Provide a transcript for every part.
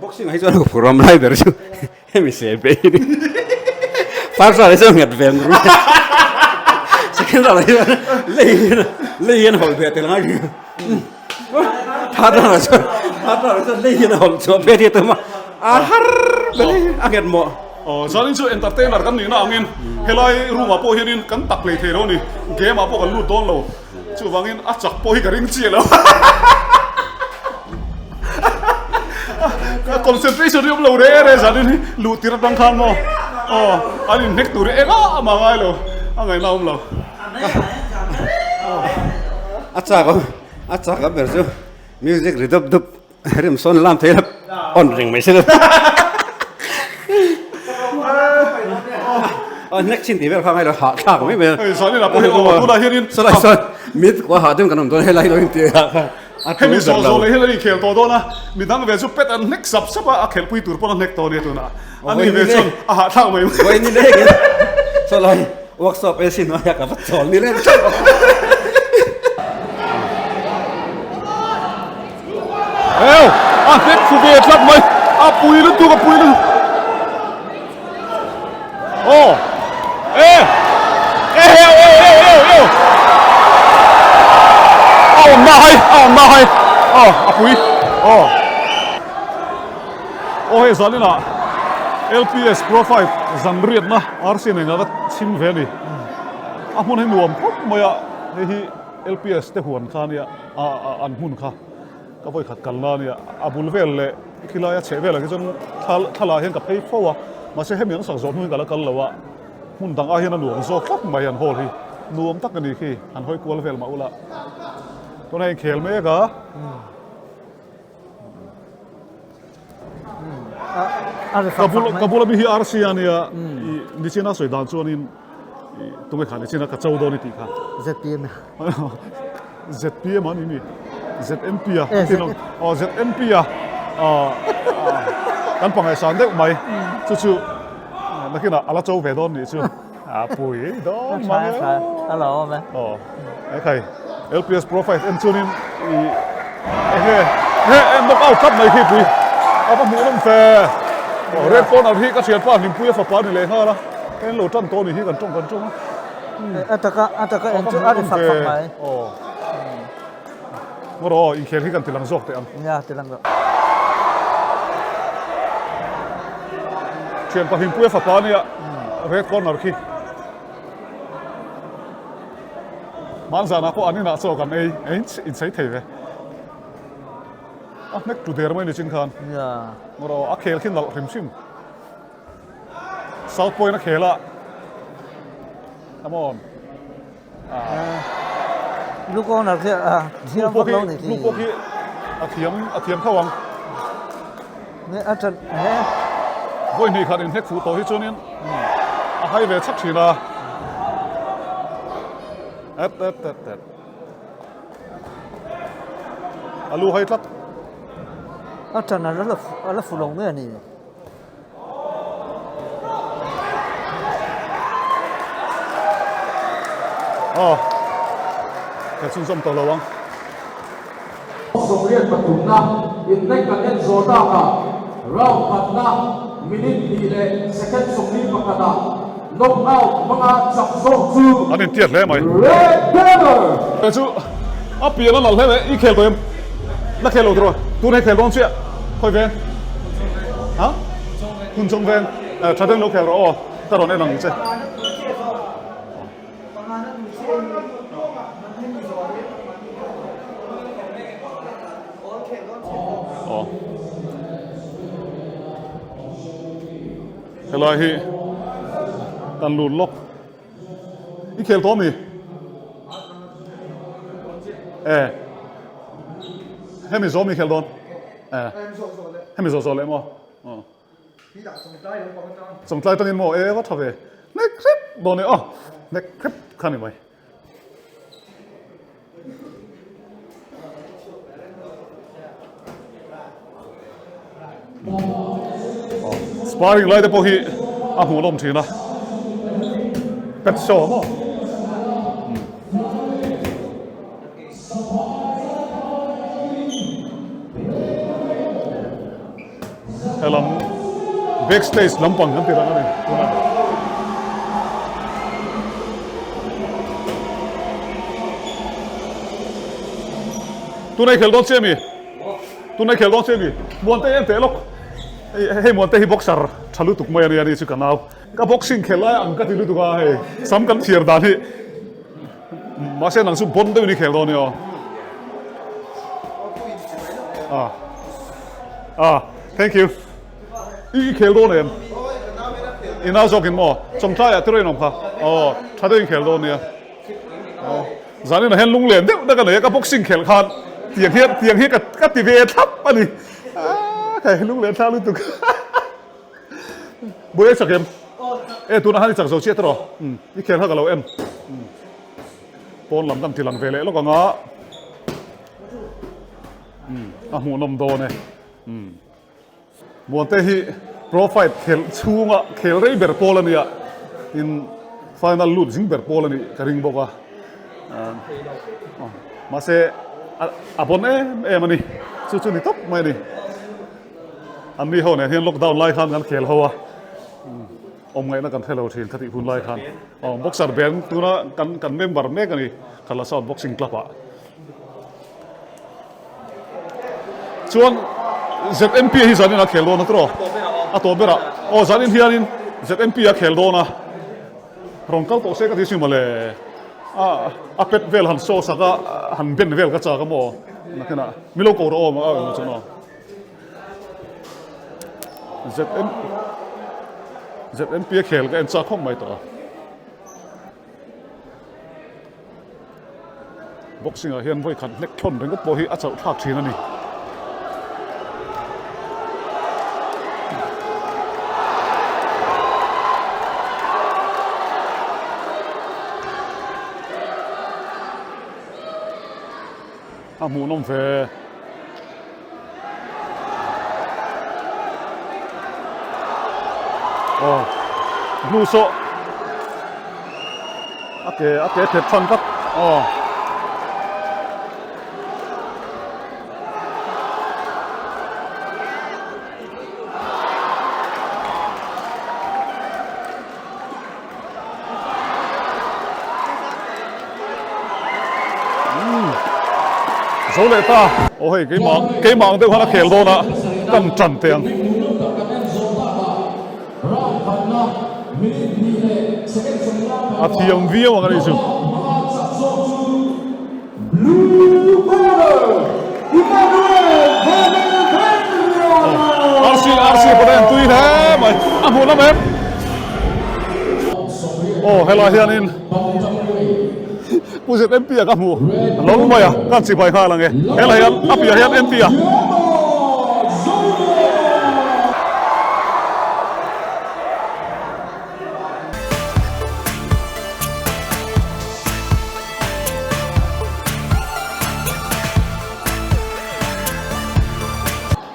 Boxing ah hi chuan ka ram lai ber chu hemi se bei ni. First round ah chuan nghet ve ang ru. Second round ah hian lei hian lei hian hawlh ve tel ngai ri. Third round ah chuan third round ah chuan lei hian a hawlh chhuah ve tia tum a a har ber hi a nghet mawh. Aw zanin chu entertainer kan nihna angin helai room ah pawh hianin kan tak hlei thei lo a ni. Game ah pawh kan lut dawn lo. Chuvangin a chak pawh hi ka ring chiah lo. Ka concentration hi awm lo re re zanin hi luh tir atang khan maw. Aw an inhnek tur hi engah amah ngai lo a ngaihna awm lo. A chak awm a chak awm ber chu music ri dup dup rim sawn lam thei la on reng mai se la. Aw hnek chin tih vel kha ngai lo hahthlak mai mai. Hei zanin ah pawh hian aw tunah hianin Sawlai sawn mit kua hah deuhin kan awm dawn helai lo inti a kha a tul Hemi ber zawh lo. zawh leh hian an inkhel tawh dawn a, midang ve chu pet an hnek sap sap a, a khelhpui tur pawn a hnek tawh a nia tunah. Ani ve chuan a hahthlak mai mai. Vawi ni lengin sawlai workshop AC hnuaiah ka va chawl ni leng teuh a. Eu, a hnek thlu ve tlat mai, a pui lutuk a pui lutuk. Aw, e, e eu eu eu eu eu. A awm na hai, a awm na hai. Aw, a pui. Aw. Aw hei zaninah LPS Pro 5 zan riatna RC nen ka va chhim ve a ni. A hmun hi nuam khawp mai a, hei hi LPS te huan kha ania. A an hmun kha ka vawi khat kalna ania a bul vel leh khilai a chheh velah khi chuan thla thlalak hian ka phei fo a mahse hemi an sak zawh hnu hian ka la kal lo a hmun dang ah hian a nuam zawk tlat mai an hall hi nuam tak a ni khi han hawi kual vel mah ula tunah hian khel mek a. Ka bula mi hi RC a nia nichina sawi dan chuanin tunge kha nichina ka cho dawn i tih kha. ZPM ZPM a ni mi ZMP a aw ZMP a kan pangaihsan deuh mai chu chu nakinah a la cho ve dawn nih chu a pui dawn mang e a lo awm e aw ekhai LPS profile en chuanin i enge he knock out tlat mai khi pui a va hmuh nawm fe aw red corner hi ka thianpa Hlimpuia fapa ni leh nghal a en lo tan tawh ni hi kan tawng kan tawng a a taka a taka en chu a ri fak fak mai aw Ngaw aw inkhel hi kan tilang zawk teh ang. Nia tilang zawk. Thian pahlimpuia fapa ania red corner khi. Hmanzanah pawh an inah chaw kan ei ei inchei thei ve. A hnek tu der mai ni chin khan. Nia. Ngaw aw a khel khi nalh hrim hrim. South Point a khel a. Come on. Blue corner khi a thiam vak lo ni khi. Blue pawh khi a thiam a thiam tho ang. Ne a chan he. Vawi hnih khat inhnek fuh tawh hi chuanin a hai ve chak thin a. Et et et et. A lu hai tlat. A chan a la a la fu lo nge ni. Aw ka chhunzawm tawh lo ang. Sawmriat pathumna inhnek kan en zawh takah round khatna minute hnih leh second 41 ah knock out hmanga chak zawk chu An intiat hle mai. Red Banner! Kei chu a pian a nalh hle mai, i khel tawh em? La khel lo tiraw? Tun hei khel dawn chiah, khawi veng? Ha? Hun chawng veng? Eh, tha deuhin lo khel rawh aw, ka rawn en ang che. Aw. Helai hi kan lut lawk. I khel tawh mi? E. Hemi zawh mi khel dawn? E. Hemi zawh zawh leh maw? Aw. Chawngtlai tangin maw? E va tha ve. Hnek hrep dawn e aw. Hnek hrep kha ni mai. Sparring lai te pawh hi a hmuh lawm thin a pet show maw Helam backstage lampang kan ti rang a ni tunah. Tuna i khel dawn che mi? Tuna i khel dawn che mi? Muante en teh lawk. Hei Muante hi boxer tha lutuk mai a nia ni chu ka nau. Ka boxing khel lai ang ka ti lutuk a hei. Sam kan thiar dan hi. Mahse nang chu bon deuhin i khel dawn nia. Ah. Ah, thank you. I khel dawn em? I nau zawkin maw? Chawngtlaiah te rawh in awm kha. Aw, tha deuhin khel dawn nia. Zanin ah hian lunglen deuh na ka nei a, ka boxing khelh khan tiang hian tiang hi ka ti ve thlap a ni. Aaa kai lunglen thla lutuk. Buai a chak em? E tunah khan i chak zo chiah tawh rawh. I khel kha ka lo en. Pawn lam kan ti lang ve leh lawk ang a. A hmuhnawm dawn e. Muante hi Pro Fight khelh chhunga khel rei ber pawl a nia, tin final lut zing ber pawl a nih ka ring bawk a. Mahse a bon em em a ni, chu chu ni tawp mai a ni. An ni ho nen hian lockdown lai khan kan khel ho a, awm ngaihna kan hre lo thin khatih hun lai khan. Boxer ben tuna kan member mek a ni, Khala South Boxing Club ah. Chuan ZMP hi zanin a khel dawn a tawh a tawh berah aw zanin hianin ZMP a khel dawn a rawn kal tawh se ka ti si mawle a a pet vel han saw sak a han ben vel ka chak a maw nakinah mi lo ko rawh aw a emaw chuan aw ZM ZMP a khel ka en chak khawp mai tawh a. Boxing ah hian vawi khat hlek thlawn ringawt pawh hi a chauh thlak thin a ni. A hmuhnawm ve. Aw blue saw a ke a ke thet than tlat aw. Zo leh ta. Aw hei keimah keimah ang deuh khan a khel dawn a kan tan teh ang. A thiam viau ang a nih chu. Rc Rc pawh a entui hle mai a hmuh lam em. Aw helai hianin Pu ZMP a ka hmu lo mai a ka chibai nghal ang e helai hian a piah hian MP a.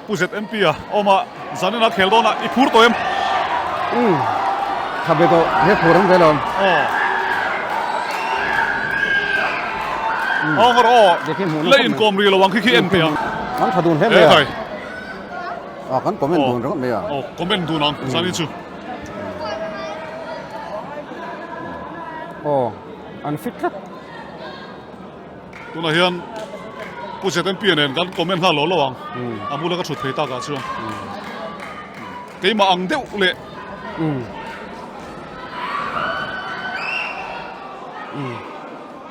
Pu ZMP a awm a, zanin a khel dawn a, i phur tawh em? Umm, tha be tawh, he phur ang vel awm. Aw. Aw ngawr aw, la inkawm rih lo ang khi khi en teh ang. Kan tha dun hle mai a. Aw kan comment dun ringawt mai a. Aw, comment dun ang, zanin chu. Aw, an fit tlat. Tunah hian Pu ZMP nen kan comment nghal lo lo ang. A bula ka thut thei takah chuan. Keimah ang deuh leh.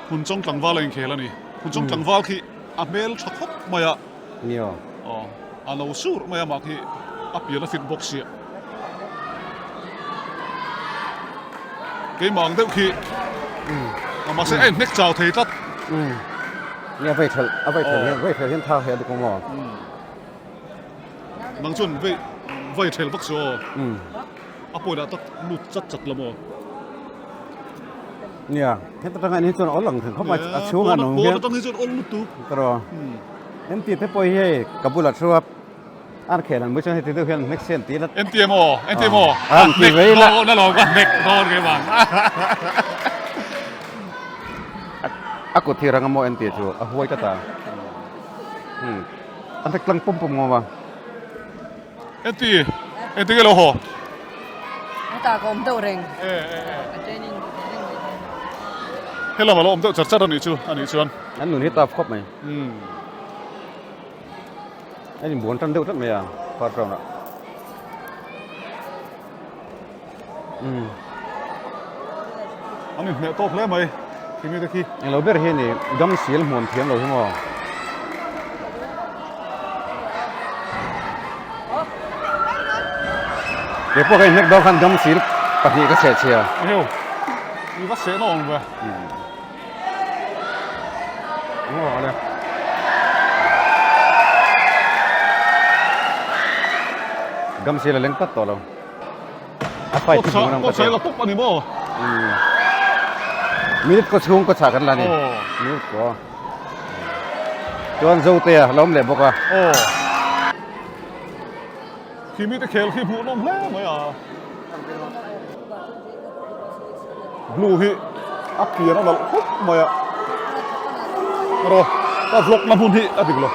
Hunchawng tlangval a inkhel a ni. Hunchawng tlangval khi a hmel tha khawp mai a. Nia. Aw, a lo sur mai a mah khi a pian a fit bawk sia. Keimah ang deuh khi a mahse a inhnek chau thei tlat. Nia vei thelh a vei thelh hian vei thelh hian tha he a dik awm aw. Nang chuan vei vei thelh vak su aw. A pawina tak lut chat chat la maw. Nia, heta tanga hi chuan awl ang thei khawp mai a chhunga an awm hian. Pawn atang hi chuan awl lutuk. Ka rawh. MT te pawh hi hei ka bulah thu a an khel an mui chuan heti deuh hian hnek se an ti la. MT maw? MT maw? An ti vei la. Na lo ka hnek dawn ke bang. A kut hi rang a maw MT chu a huai tlat a. An hnek tlang pum pum ngawm a. Enti, engtin nge lo haw? Hetah ka awm deuh reng. Ka training ve reng mai thei. Helam a lo awm deuh char char a nih chu, a nih chuan. An nun hi tough khawp mai. A inbuan tan deuh tlat mai a, first round ah. An inhmeh tawk hle mai khi mite khi. Englo ber hi a ni, gam sil hmuam thiam lo hi maw. Kei pawh ka inhnek dawn khan gam sil pahnih ka seh chhia. Eheu, i va seh nawm ve. Gam sil a leng tlat tawh lo. A fight hi hmuh ka ti. Pawp ani maw? Minute ko chhung ko chah kan la ni. Minute ko. Chuan Zotea lo awm leh bawk a. Aw. Khi mite khel khi hmuh nawm hle mai a. Blue hi a pian a nalh khawp mai a. Ro ka vlog na hmun hi a dik lo.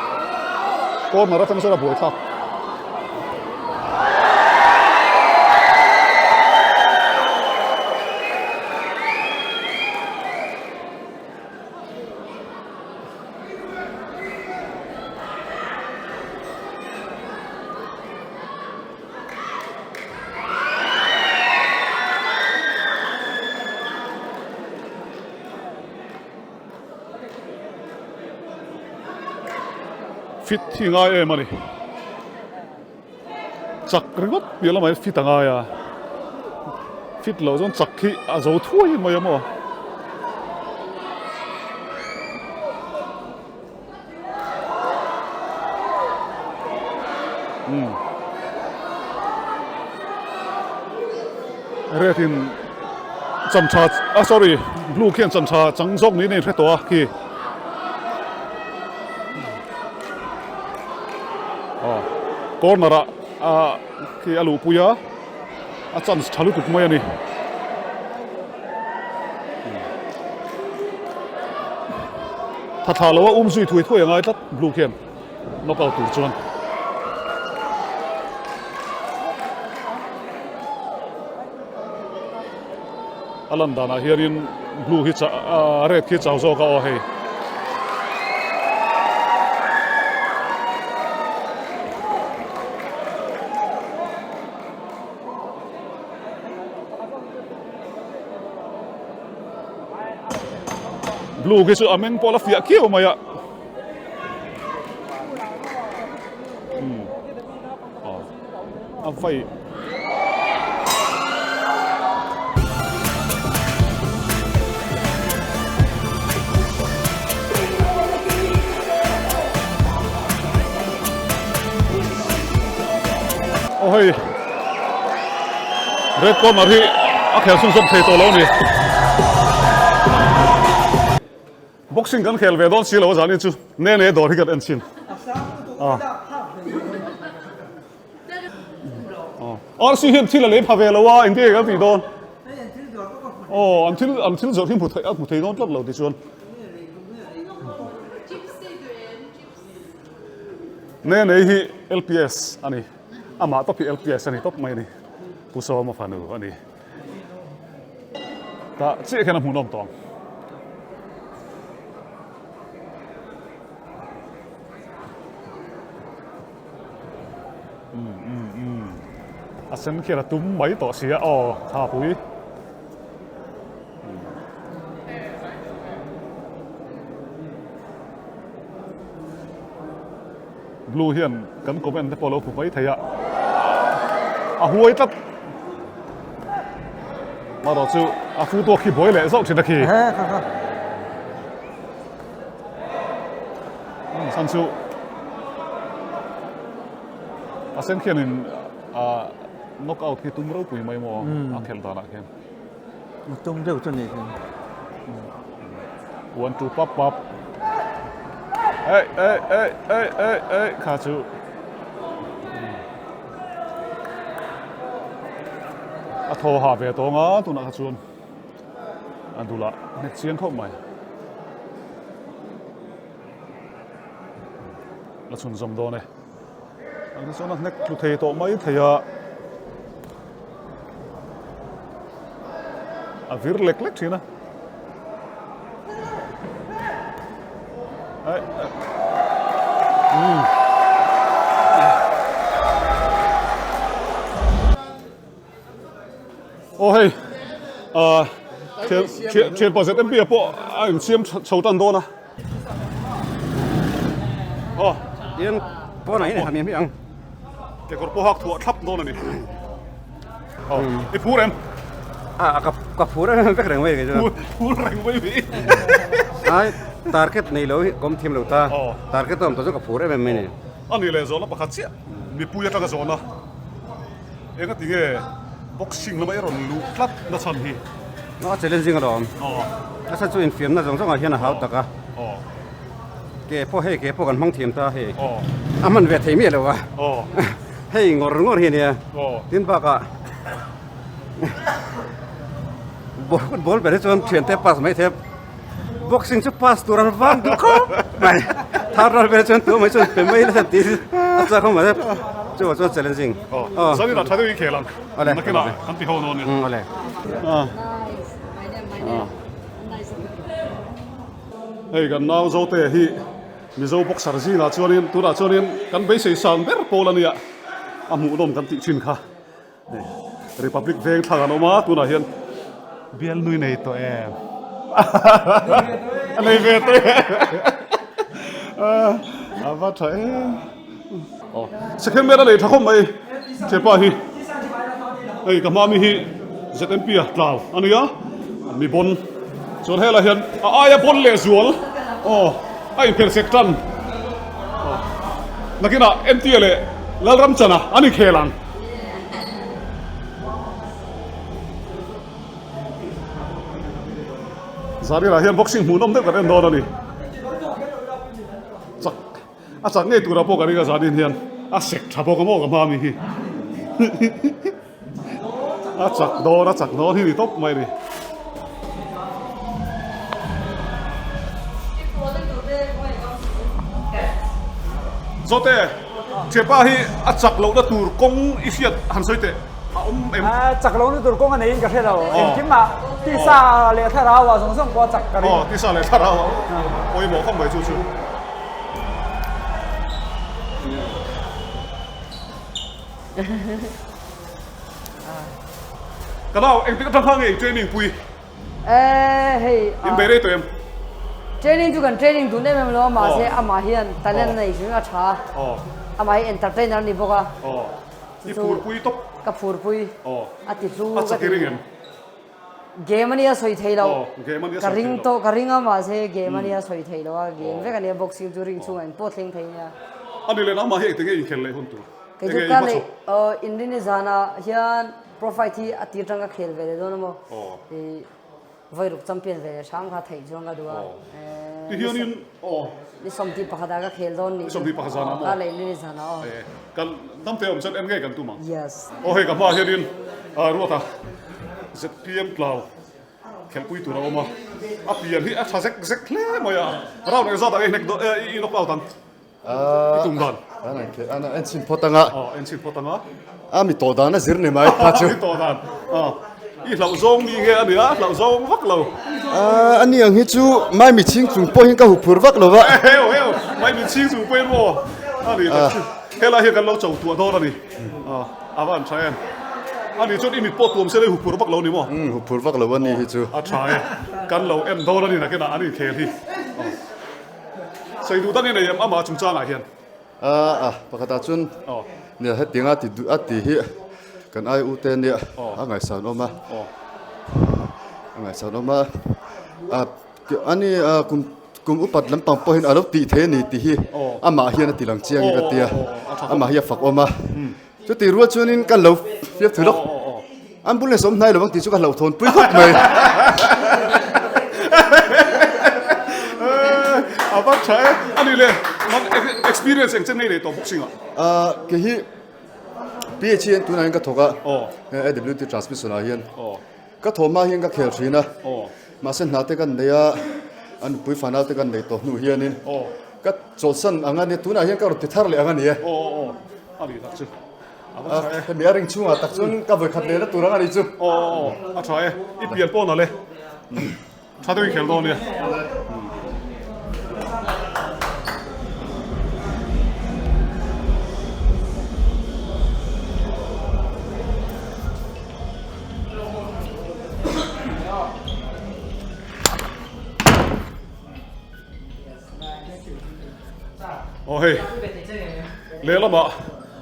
Corner atang chuan a buai thlak. Fit hi ngai em a ni. Chak ringawt piah lamah hian fit a ngai a. Fit loh chuan chak hi a zo thuai mai a maw. Red in cham tha ah sorry blue khian cham tha chang zawk niin a inhre tawh a khi aw corner ah ah khi a luhpui a a chance tha lutuk mai a ni. Tha thla lo a um zui thuai thuai a ngai tlat blue khian knock out tur chuan. A lan danah hianin blue hi red khi chau zawk a aw hei. Blue khi chu a meng pawh la fiah khiau mai a. A vai. Aw hei Red corner hi a khel chhunzawm thei tawh lo a ni. Boxing kan khel ve dawn si lo a zan in chu ne ne dawr hi kan en chhin. RC hian thil a lei pha ve lo a engtin nge kan tih dawn? Aw an thil an thil zawrh hi hmu thei a hmu thei dawn tlat lo tichuan. Ne nei hi LPS a ni. Amah tawp hi LPS a ni tawp mai a ni. Pu Sawma fanu a ni. Tah chiah khian a hmuhnawm tawh ang. A sen khian a tum mai tawh si a, aw tha pui. Blue hian kan comment te pawh lo hmu mai thei a, a huai tlat. Marawh chu a fu tawk khi buai leh zauh thin a khi. San chu a sen khianin a knock out khi tum ropui mai maw a khelh danah khian. Tum deuh chu ni khi. One two pap pap. Ei ei ei ei ei ei kha chu. A thaw ha ve tawng a tunah kha chuan a dulah hnek chiang khawp mai. La chhunzawm dawn e. An chuan a hnek tlu thei tawh mai thei a. A vir lek lek thin a. Ai. Aw hei ah thian thian pa ZMP ah pawh a insiam chho tan dawn a. Aw Tian pawnah hian hami hmi ang. Kekawr pawh hak thuah thlap dawn a ni. Aw i phur em? A ka ka phur em vek reng mai kei chuan. Phur reng mai mi. Ai target nei lo hi kawm thiam lo ta. Target a awm tawh chu ka phur em em mai ni. A nih leh zawhna pakhat chiah mipui atanga zawhna. Engati nge boxing lama i rawn luh tlat na chhan hi? A challenging alawm. A chhan chu infiamna zawng zawngah hian a hau tak a. Ke pawh hei ke pawh kan hmang thiam ta hei. A hman ve thei miah lo a. Hei ngawr ngawr hi a nia. Tin bakah football ber hi chuan thiante pass mai thei a. Boxing chu pass tur an vang duh khawp mai. Thar ral vel chuan tu mai chuan pe mai la ti a chak awm a chu chuan challenging. Aw zan inah tha deuhin khel ang. Nakinah kan ti ho dawn nia. Awle. Hei kan nau Zote hi Mizo boxer zingah chuanin tunah chuanin kan beisei sang ber pawl a nia a hmuhnawm kan tih thin kha. Republic veng thlang an awm a tunah hian bial nui nei tawh em a nei ve tawh em a va tha em aw second man a nei tha khawp mai chepa hi hei ka hma mi hi ZMP a tlau a nia mi bon chuan helai hian a aia bon leh zual aw a inphelh sek tan nakinah MTA leh Lalramchana an inkhel ang. Zarira hian boxing hmuhnawm deuh kan en dawn a ni. Chak a chak ngei tura pawh ka ring a zanin hian a sek tha bawk a maw ka hma mi hi. A chak dawn a chak dawn hi ni tawp mai a ni. Zawte, Chepa hi a chak lohna tur kawng i hriat han sawi teh a awm em? A chak lohna tur kawng a neiin ka hre lo. Engkimah tisa leh thlarau ah zawng zawng pawh a chak ka ring. Aw, tisa leh thlarau ah pawimawh khawp mai chu chu. Ka nau, engtik atang kha nge i training pui? Eh, hei. In bei rei tawh em? Training chu kan training dun em em lo a, mahse amah hian talent nei hrim a tha a. Amah hi entertainer a ni bawk a. I phur pui tawp. Ka phur pui. A ti hlu. A chak i ring em? Game a nia sawi thei lo. Ka ring tawh, ka ring a mahse game a nia sawi thei lo a, game vek a nia boxing chu ring chhungah engpawh thleng thei nia. A ni leh nangmah hi engti nge inkhel leh hun tur? Kei chu ka leh inrini zanah hian pro fight hi a tir tang ka khel ve leh dawn a maw? I vairuk champion ve leh hram kha theih chuan ka duh a. Ti hianin aw. Ni sawmti pakhatah ka khel dawn nih chu. Ni sawmti pakhat zanah maw? Ka leh inrini zanah aw. Kan damte awm chuan en ngei kan tum ang. Yes. Aw hei ka hmaah hianin Ruata ZPM Tlau khelhpui tur a awm a, a pian hi a tha zek zek hle mai a, round engzat ah nge hnek dawn i knock out ang i tum dan? An en chhin phawt anga. Aw en chhin phawt anga. A mi tawh dan a zir ni mai kha chu. A mi tawh dan. Aw i hlauh zawng mi nge a nia, hlauh zawng vak lo. A ni ang hi chu mai mi chhing chung pawhin ka huphur vak lo va. Heu heu, mai mi chhing chung pawhin maw a ni tak chu. Helai hian kan lo cho tuah dawn a ni. A va an tha em. A ni chuan i mit pawh tuam se la i huphur vak lo ni maw? Umm huphur vak lo a ni hi chu. A tha e. Kan lo en dawn a ni nakinah an inkhel hi. Sawi duh dang i nei em amah chungchangah hian? A a pakhatah chuan nia hetiang a ti duh a ti hi kan ai u te nia a ngaihsan awm a. A ngaihsan awm a. A ani kum Kum upat lampang pawhin a lo tih thei a ni tih hi amah hian a ti lang chiang in ka ti a, amah hi a fak awm a. Chutih rual chuanin ka lo fiak thei lawk, ambulance awm hnai lovang tih chu ka hlauhthawn pui khawp mai. A va tha e, a ni le, experience eng chen ngei nei tawh boxing ah? Kei hi PH hian tunah hian ka thawk a, AWT transmission ah hian. Ka thawmah hian ka khel thin a, mahse hna te kan nei a, a nupui fanau te kan nei tawh hnu hianin ka chawlhsan ang a nia, tunah hian ka rawn ti thar leh ang a ni e. A nih tak chu. A va tha e. Hemi a ring chhungah tak chuan ka vawi khat lehna tur ang a nih chu. Aw aw a tha e. I pian pawh nalh e. Tha deuhin khel dawn nia. Aw hei lehlamah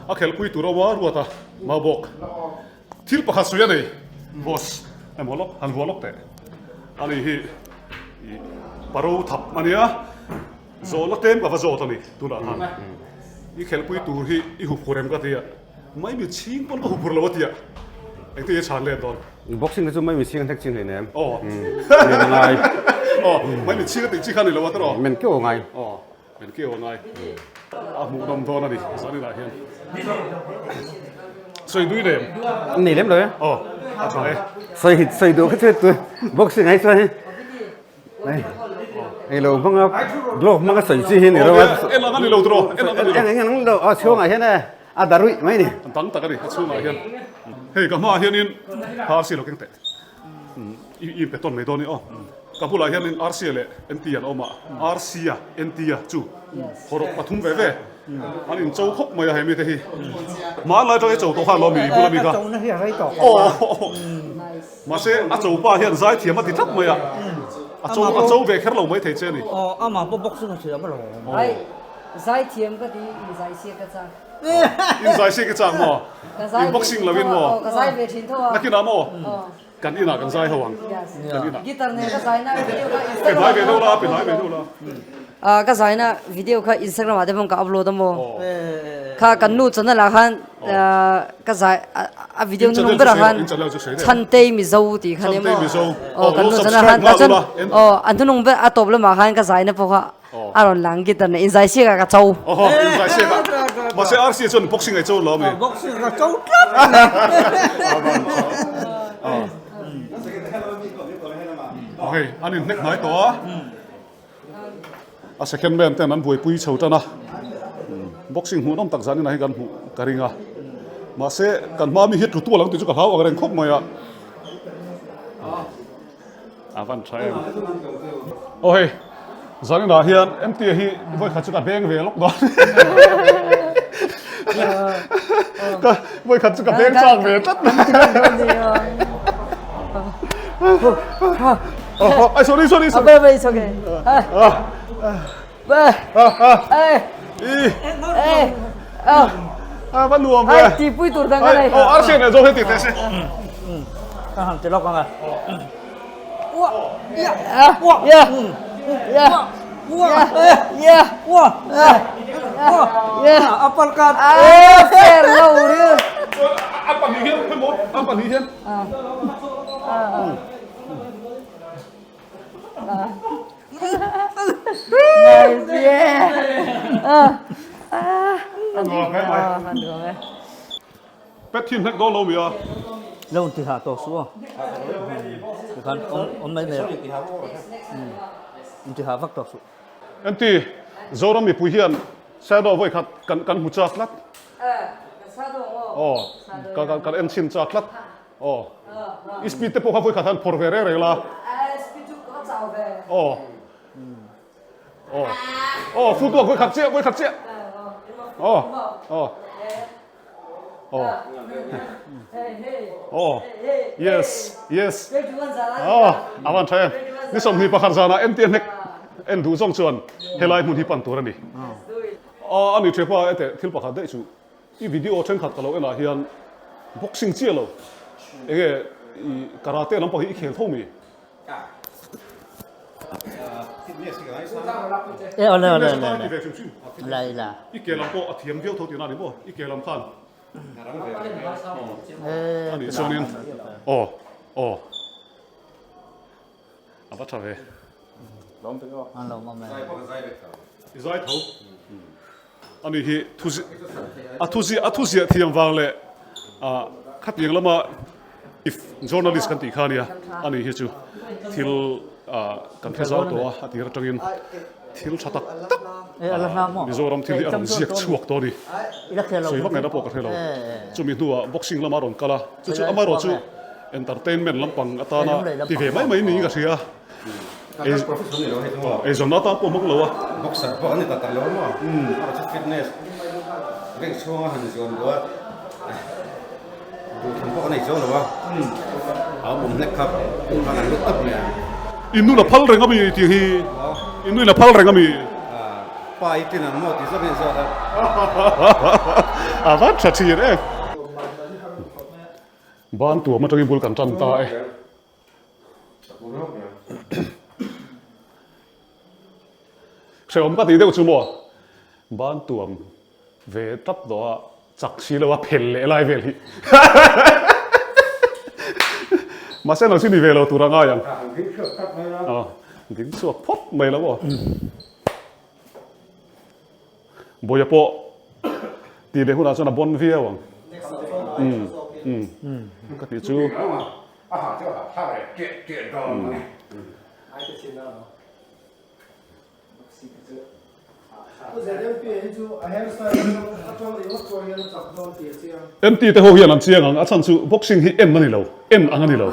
a khelhpui tur a awm a ruat a mau bawk thil pakhat sawi a nei boss emaw lawk han vuah lawk teh a ni hi ih paro thap a nia zawhna tlem ka va zawt a ni tunah khan i khelhpui tur hi i huphur em ka ti a mai mi chhing pawn ka huphur lo a ti a engtin nge chhan let dawn. Boxing te chu mai mihring a hnek ching hleinem. Aw. Men a ngai. Aw, mai mihring a tih chi kha ni lo a tawh. Men keuh a ngai. Aw, men keuh a ngai. A hmuh nawm dawn a ni, zan inah hian. Sawi dui lem. Nei lem lo e. Aw, a tha e. Sawi sawi duh kha chu tu boxing ai chuan hi. Ei lo hmanga glove hmanga sawi chi hi ni ro a. En ang a ni lo tawh. En ang a ni lo. En ang lo. Aw chhungah hian e. A da ruih mai ni. An dang tak a ni a chhungah hian. Hei ka hmaah hianin RC lo keng teh. I inpe tawn mai dawn i aw. Ka bulah hianin RC leh NT an awm a, RC a NT a chu hawrawk pathum ve ve an incho khawp mai a he mite hi. Hmanlai atanga i cho tawh khan lawm i bula mi kha. Aw mahse a cho pa hian zaithiam a ti tlat mai a, a cho a cho ve kher lo mai thei che a ni. Aw amah pawh boxing a thiam alawm. Ai zaithiam ka ti inzaisiak ka chak. Inzaisiak i chak maw? In boxing lo in maw? Ka zai ve thin tho a. Nakinah maw? Kan inah kan zai ho ang. Kan inah. Guitar nen ka zai na video kha Instagram. Pe hnai ve deuh la, pe hnai ve deuh la. Ka zai na video kha Instagram ah te pawh ka upload a maw? Kha kan nu channel ah khan ka zai a video hnung berah khan Chhantei Mizo tih kha nia maw? Aw kan nu channel khan tah chuan aw a hnung ber a tawp lamah khan ka zai na pawh kha A rawn lang guitar nen inzai siak ah ka cho. Aw inzai siak ah. Mahse RC chuan boxing ai cho lo ami. Boxing ka cho tlat. Aw hei an inhnek hnai tawh a. A second man ten an buaipui chho tan a. Boxing hmuhnawm tak zan inah hi kan hmuh ka ring a. Mahse kan hma mi hi tlu tual ang tih chu ka hlau ang reng khawp mai a. A van tha em. Aw hei, zaninah hian MTA hi vawikhat chu ka beng ve lawk dawn. Ka vawikhat chu ka beng chak ve tlat. Ai sorry sorry sorry. Bai bai it's okay. Bai. Ai. Ai. A va nuam ve. Ai ti pui tur dang ka nei. Aw arsian leh zawk hi ti teh se. Ka han ti lawk ang a. Ua. Ya. Ua. Ya. Ya. Ua. Ya. Ua. Ua. Ya. Uppercut. Ah, fair lo ri. A pahnih hian khawi maw? A pahnih hian. Nice, yeah. Ah. A nuam hle mai. A nuam e. Pet hi hnek dawn lo mi a. Lo ti ha tawh suh aw. Tikhan awm awm mai mai a. In ti ha vak tawh suh. Enti Zoram mipui hian Shadow vawi khat kan kan hmu chak tlat. Aw kan kan kan en chhin chak tlat. Aw i speed te pawh kha vawi khat han phawrh ve reng reng la. Aw aw aw footwork vawi khat chiah vawi khat chiah. Aw aw. Aw aw yes yes aw a van tha em ni 21 zana entir hnek en duh zawng chuan helai hmun hi pan tur a ni aw a ni thepa ete thil pakhat daih chu i video thenkhat ka lo enah hian boxing chiah lo enge i karate lampang hi i khel tho mi E ole ole ole ole. La ila. I ke lam pawh a thiam viau tho tihna a ni maw? I ke lam khan. A nih chuanin aw aw a va tha ve. I zai tho. A nih hi a thuziah a thuziah thiam vang leh ah khatiang lama if journalist kan tih kha ania a nih hi chu thil ah kan hre zau tawh a a tir atangin. Thil tha tak tak Mizoram thil hi a rawn ziak chhuak tawh a ni. Sawi vak ngaihna pawh ka hre lo. Chumi hnuah boxing lama a rawn kal a, chu chu amaherawh chu entertainment lampang atana ti ve mai mai niin ka hria. Eizawnna atan pawh hmang lo a. Boxer pawh an ni tak tak lo maw? Amaherawh chu fitness ring chhunga han zuam duh a. Duhthlan pawh ka nei chuang lo a, a awm hlek kha khan an lut tawp mai a. In nu la phal reng a mi tih hi? In nu in la phal reng a mi? Pa i tin ang maw tih zawk in zawk a. A va tha thin e. Ban tuam atangin bul kan tan ta e. Hrehawm ka tih deuh chu maw? Ban tuam ve tap tawh a, chak si lo a phel leh lai vel hi. Mahse nang chu ni ve lo tur a ngai ang. Ding chhuak phawt mai lo aw. Bawia pawh tih leh hunah chuan a bawn viau ang. Ka tih chu. MT te ho hian an chiang ang, a chhan chu boxing hi en a ni lo, en ang a ni lo.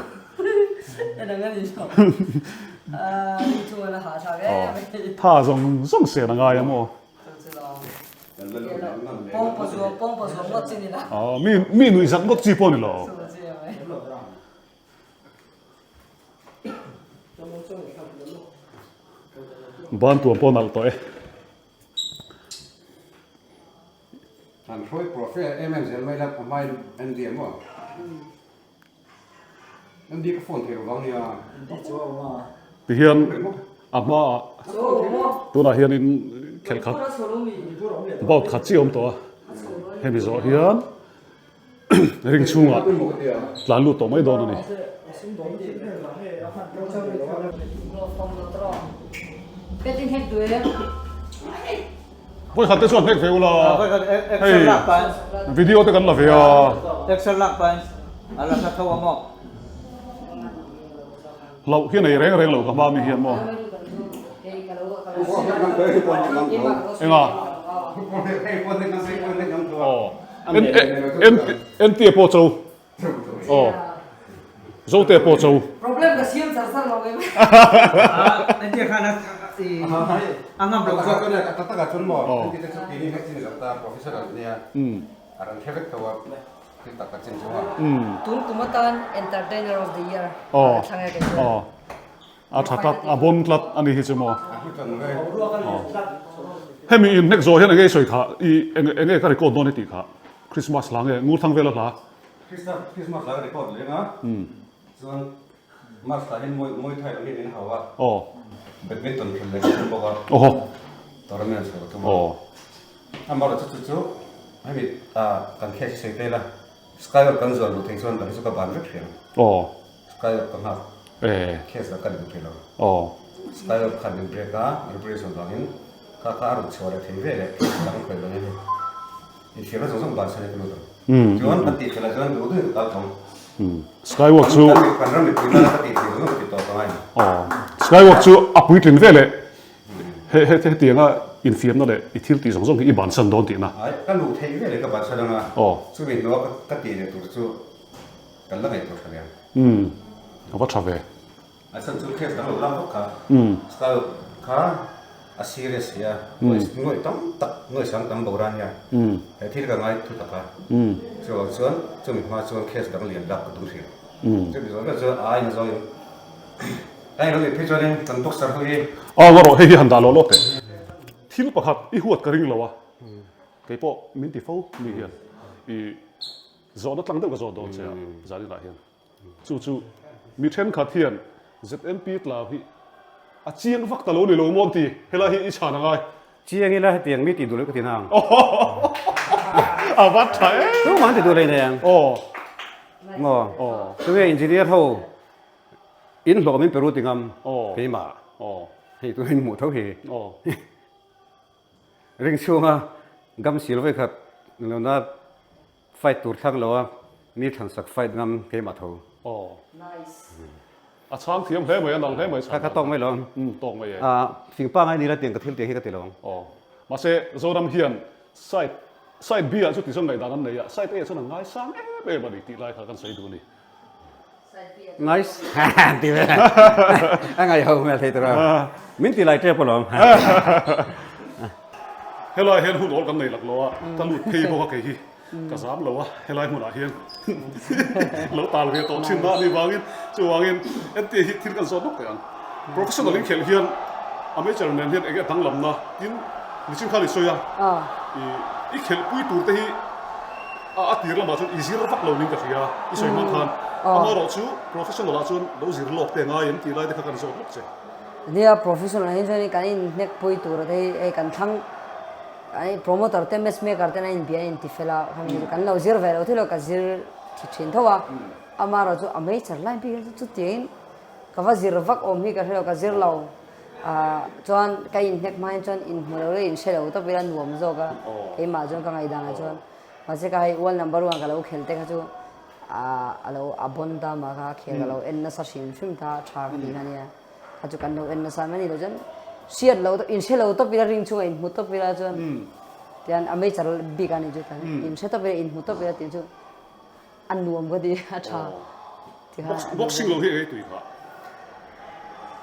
Tha zawng zawng sen a ngai a maw? Mi nuihzat ngawt chi pawh a ni lo. Ban tuam pawh nalh tawh e. An hruai profe em em zel mai la a hmain MD a maw? MD ka phone thei lo vang nia. Tihian a hmaah tunah hianin khelh khat bout khat chiah a awm tawh a, hemi zawh hian Ring chhungah tlan lut tawh mai dawn a ni. Vawikhat te chuan hnek ve ula hei video te kan la ve a. Hlauh hi nei reng reng lo ka hma mi hian maw. Enga? Aw. NT pawh cho. Aw. Zote pawh cho. Problem ka siam char char lo em. NT khan a a ngam lo zawk. Tak tak ah chuan maw NT te chu keini hek chin zawk ta professor an nia. A ran hre vek tho a. Tun kum atan Entertainer of the Year a thlang e kei chuan. A tha tlat, a bon tlat a ni hi chu maw. Hemi in hnek zawh hian enge i sawi kha, i enge ka record dawn i tih kha, Christmas hla nge Ngurthang vela hla? Christmas hla ka record leng a, chuan Mas hla hian Muay Thai lam hian min hau a, Badminton khelh leh ka tum bawk a, tournament chho ka tum a. Amaherawhchu chu chu hemi kan case sawi tel a, Skywalk kan zuan duh thei chuan ka hi chu ka ban vek hriang. Skywalk ka nghak case lah ka duh thei lo. Skywalk khan min break a, reparation vangin kha kha a rawn chhuah leh thei ve leh case dang khawih lo nia hei. Infiamna zawng zawng ban sawn hi ka lut ang. Chuan kan tih theih lah chuan duh duhin ka kal thawng. Skywalk chu Kan ram mipui nana ka tih theih zawng zawng ka ti tawh ka ngai. Skywalk chu a puitlin ve leh He he hetianga infiamna leh i thil tih zawng zawng hi i bansan dawn tihna. Ai, ka luh theih ve leh ka bansan anga, chumi hnua ka tih leh tur chu kan la ngaihtuah tha leh ang. Umm, a va tha ve. A chhan chu case dang lo lak vak kha, style kha a serious si a, nuaih tam tak, nuaih sang tam bawk ran hian he thil ka ngai thu tak a, chuvang chuan chumi hma chuan case dang lian lak ka tum hria. Chumi zawh vel chuan a aiin zawngin. Hei lo nih phei chuanin kan boxer ho hi. Aw ngaw rawh hei hi han dah lawh lawk teh. Thil pakhat i huat ka ring lo a, kei pawh min ti fo mi hian i zawhna tlang deuh ka zawh dawn che a zaninah hian chu chu mi thenkhat hian ZMP tlau hi a chiang vak ta lo ni lo maw an ti helai hi i chhan a ngai. Chiang ila hetiang mi tih duh loh ka ti nang. A va tha em. Tumah an ti duh lei nei ang. Aw. Maw. Aw. Tunge engineer ho In hlawh min peru ti ngam keimah hei tu in hmuh tho hi ring chhunga gam sil vawi khat nuna fight tur thlang lo a mi thlan sak fight ngam keimah tho. A chhang thiam hle mai, a nalh hle mai chhan. Ka tawk mai lo. Umm tawk mai e. Fing pangai ni la tiang ka thil tiang hi ka ti lo ang. Aw. Mahse Zoram hian side side B ah chu ti chuan ngaihdan an nei a, side A ah chuan an ngaisang em em a ni tih lai kha kan sawi duh a ni. Ngai ti ve a ngai ho hmel thei tur a min ti lai tep alawm. Helai hian hun awl kan nei lak lo a, ka lut phei bawk a kei hi ka zam lo a, helai hmunah hian lo tal ve tawh thin a ni vangin chuvangin entir hi thil kan zawt bawk teh ang. Professional in khelh hian amateur nen hian enge danglamna tin nichin khan i sawi a, i khelhpui tur te hi A tir lamah chuan i zir vak lo ning ka hria, i sawi hmang khan. Amaherawh chu professional ah chuan lo zir lawk te ngai em tih lai te kha kan zawt lawk che. Nia, professional ah hian chuan kan inhnek pui tur te hi hei kan thlang promoter te match maker ten an inbia an inti fel a, kan lo zir ve lo thil lo ka zir thi thin tho a. Amaherawh chu a major lai bik hi chu chutiangin ka va zir vak awm hi ka hre lo, ka zir lo. Chuan ka inhnek hma hian chuan inhmu lo leh inhre lo tawp ila nuam zawk a, keimah chuan ka ngaihdan ah chuan. Mahse ka hei world number one ka lo khel te kha chu a lo a bon ta mah kha khel ka lo en nasa hrim hrim ta tha ka ti kha nia. Kha chu kan lo en nasa mai ni lo chuan hriat lo inhre lo tawp ila ring chungah inhmu tawp ila chuan tian a meichar bik a ni chu tan inhre tawp ila inhmu tawp ila tih chu A nuam ka ti, a tha. Boxing lo hi ei tui kha.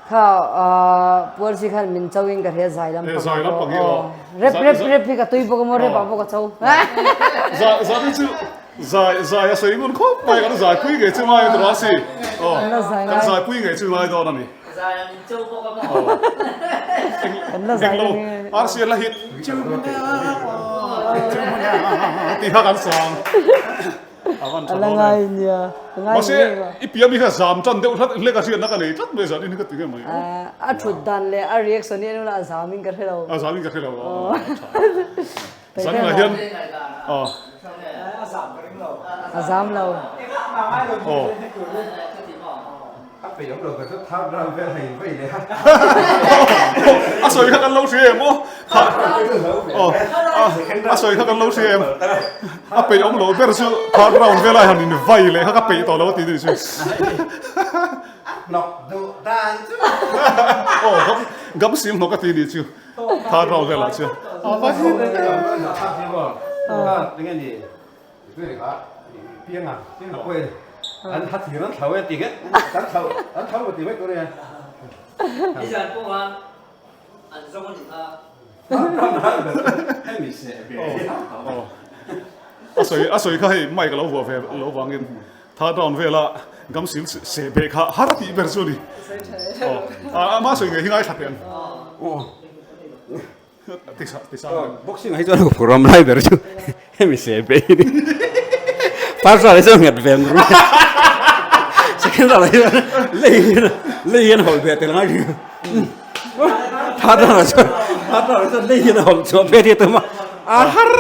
Kha puarsi khan min cho in ka hria zai lampang. Zai lampang hi aw. Rep rep rep hi ka tui bawk a maw rep ah bawk a cho. Zai zai chu zai zai a sawi ngun khawp mai kan zai pui ngei chu ngai a si. Aw kan zai pui ngei chu ngai dawn a ni. Zai a min cho bawk a maw. Kan la zai Englo RC la hit ti kha kan sang. Avan tha La ngai nia. Mahse i pian mi kha zam tan deuh hlat hlek a hriatna ka nei tlat mai zan in hi ka ti nge mai. A thut dan leh a reaction hi anula a zam in ka hre lo. A zam in ka hre lo. Zan inah hian a zam lo. Aw. A peih awm lo ka chu third round vel hei vei leh a. A sawi kha kan lo hria em aw. Aw a sawi kha kan lo hria em. A peih awm lo ber chu third round vel ai han in vai leh kha ka peih tawh lo a ti ni chu. A hnawk duh dan chu. Aw gam sim hnawk a ti ni chu. Third round velah chuan a va him A sawi a sawi kha hei mic a lo vuah ve lo vangin third round vela gam sil seh beh kha har tih ber chu a ni. Aw ama sawi ngei hi ngaithla teh ang. Boxing ah hi chuan huphurh awm lai ber chu hemi seh beh hi ni. First round ah hi chuan nghet ve ang ru. Second round ah hian lei hian lei hian hawlh ve tel ngai ri. Third round ah chuan third round ah chuan lei hian a hawlh chhuah ve tia tum a a har